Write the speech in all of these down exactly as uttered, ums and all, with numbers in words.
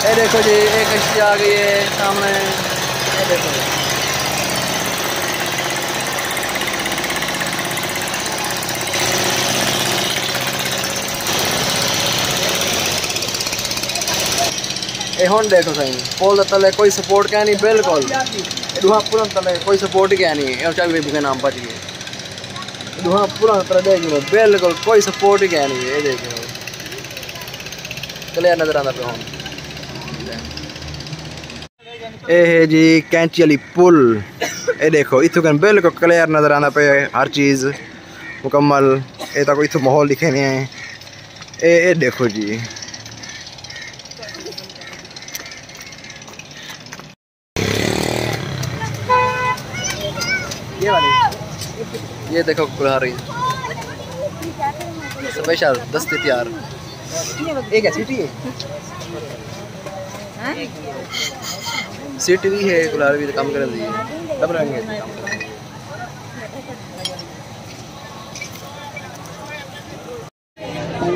اے ݙیکھو جی، اے کشتی آ ڳئی ہے سامݨے۔ اے ݙیکھو جی۔ اے ہݨ ݙیکھو سائیں، پل دے تلے کوئی سپورٹ کائنی بالکل۔ اے ݙوہاں پلاں تلے کوئی سپورٹ ہی کائنی، اے چل وی بھڳے نام بچ ڳئے۔ ݙوہاں پلاں تلے ݙیکھ لو، بالکل کوئی سپورٹ ہی کائنی، اے ݙیکھ لو۔ کلیئر نظر آندا پیا ہݨ۔ اے ہے جی کینچی والی پل۔ اے ݙیکھو، اتھوں کن بالکل کلیئر نظر آندا پیا ہر چیز مکمل۔ اے تاکوں اتھوں ماحول ݙکھیندے ہیں۔ اے، اے ݙیکھو جی۔ یہ والی۔ یہ دیکھو کلہاڑی۔ اسپیشل دستی تیار۔ یہ کیا سٹی ہے؟ سٹی بھی ہے، کلہاڑی بھی کم کر دی ہے۔ سب رنگ ہے کم کر دی۔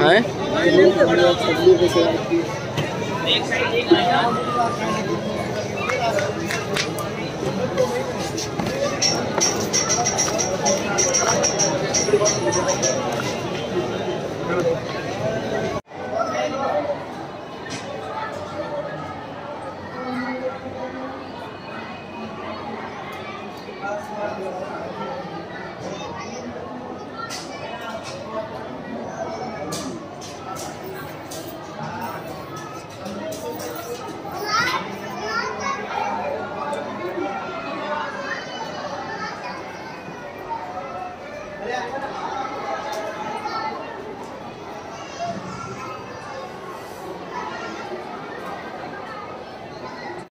ہیں؟